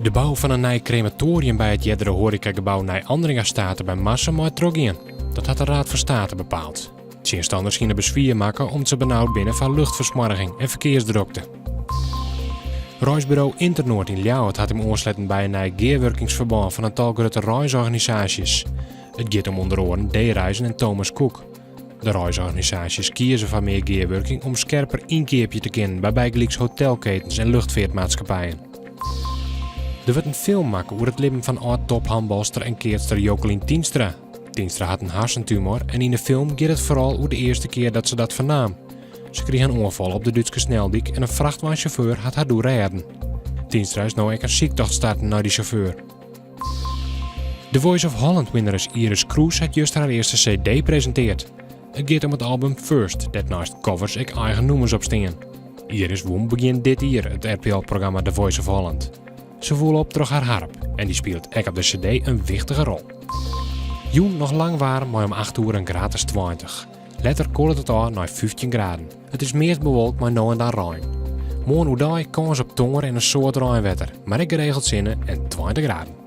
De bou fan in nij krematoarium by it eardere hoarekagebou Nij Andringastate by Marsum mei trochgean. Dat hat de Raad van State bepaald. Tsjinstanners hiene beswier makke om't se benaud binne foar luchtfersmoarging en ferkearsdrokte. Reisburo Internoord yn Ljouwert hat him oansletten by in nij gearwurkingsferbân fan in tal grutte reisorganisaasjes. It giet om ûnder oaren D-Reizen en Thomas Cook. De reisorganisaasjes kieze foar mear gearwurking om skerper ynkeapje te kinnen by bygelyks hotelketens en luchtfeartmaatskippijen. Der wurdt in film makke oer it libben fan âld-tophandbalster en keatster Jokelyn Tienstra. Tienstra hat in harsentumor en yn de film giet it foaral oer de earste kear dat se dat fernaam. Se krige in oanfal op de Dútske sneldyk en in frachtweinsjauffeur hat har doe rêden. Tienstra is no ek in syktocht starten nei dy sjauffeur. The Voice of Holland winneres Iris Kroes hat juster har earste CD presinteard. It giet om it album First, dêr't neist covers ek eigen nûmers op stean. Iris wûn begjin dit jier it RTL-programma The Voice of Holland. Se foel op troch har harp en dy spilet ek op de CD in wichtige rol. Jûn noch lang waarm mei om 8 oere in graad as 20. Letter kuollet it ôf nei 15 graden. It is meast bewolkt mei no en dan rein. Moarn oerdei kâns op tonger en in soad reinwetter, mar ek geregeld sinne en 20 graden.